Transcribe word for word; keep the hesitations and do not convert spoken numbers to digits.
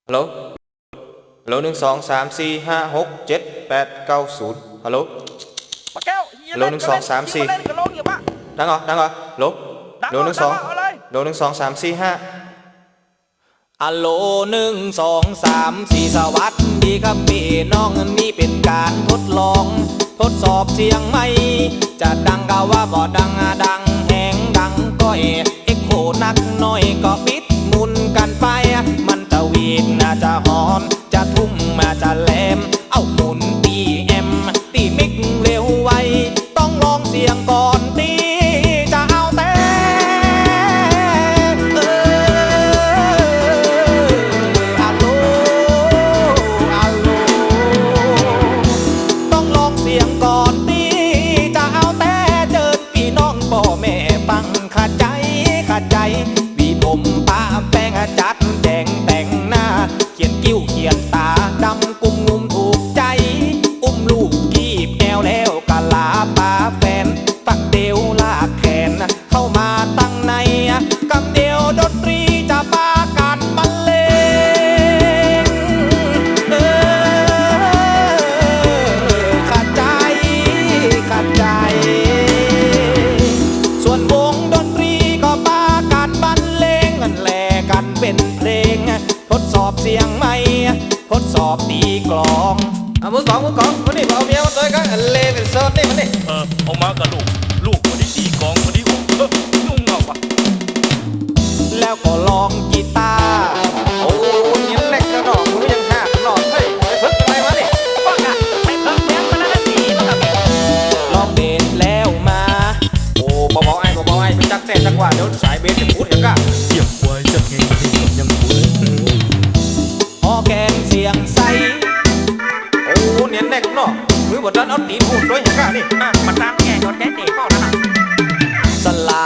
ฮัลโหล ฮัลโหล หนึ่ง สอง สาม สี่ ห้า หก เจ็ด แปด เก้า ศูนย์ ฮัลโหล ป้าแก้ว ฮัลโหล หนึ่ง สอง สาม สี่ มาเล่นกับโลกอยู่ปะ ดังเหรอ ดังเหรอ ฮัลโหล ฮัลโหล หนึ่ง สอง ฮัลโหล หนึ่ง สอง สาม สี่ ห้า ฮัลโหล หนึ่ง สอง สาม สี่ สวัสดีครับปี้น้อง นี่เป๋นก๋านทดลอง ทดสอบเสียงไมค์ จะดังกาว่าบ่ดัง ดังแฮงดังก้อย เอ็กโคนักน้อยก็ปิดหมุนกั๋นไป มันตะหวีดน่าจะหอน จะทุ่มมาจะแหลม เอ้าหมุนตี้แอมป์ ตี้มิกเร็วไว ต้องลองเสียงก่อนตี้จะเอาแต่ เออ ฮัลโหล ฮัลโหล ต้องลองเสียงก่อนตี้จะเอาแต่ เจิญปี้น้องป้อแม่ฟัง ขะใจ๋ ขะใจ๋ วีผมปะแป้งจัดแจ๋งแต่งหน้า เขียนคิ้วเขียนต๋าดำกุมงุมถูกใจ๋ อุ้มลูกกีบแอวแล้วกะลาป๋าแฟน ฟังเตียวลากแขนเข้ามาตังใน กำเดียวดนตรีจะปากั๋นบรรเลง เออ ขะใจ๋ ขะใจ๋ ส่วนวงดนตรีก็ปากั๋นบรรเลง อันแลกั๋นเป๋นเพลง ทดสอบเสียงไมค์ ทดสอบตีกลอง เอามือกลอง มือกลอง มานี่ เอาเมียมาตวยกั๋น อันเลเป๋นโสดนี่ มานี่ เออ เอามาก่อลูก ลูกบ่ดีตีกลองบ่ดี เออ ยุ่งเหงาว่ะ แล้วก็ลองกีตาร์ โอ้ เนียนแหลกกะหนอ มือยังหักหนอ เฮ้ย ไปฝึกอะไรมานี่ ว่าไง ไปฝึกเสียงมาแล้วนะ สีมันก็มี ลองเบสแล้วมา โอ้ เบาๆ อ้าย เบาๆ อ้าย ไปจักแต๊จักว่า เดี๋ยวสายเบสจะปูดเหียก้า เสียงควายจักแฮง ยังปูด ออแกนเสียงใส โอ้ เนียนแหลกเนาะ มือบ่ตันเอาตี๋นหูดตวยเหียก้านี่ อ่ะ มาตามแก่ก่อนแกเตะเข้านะ สลา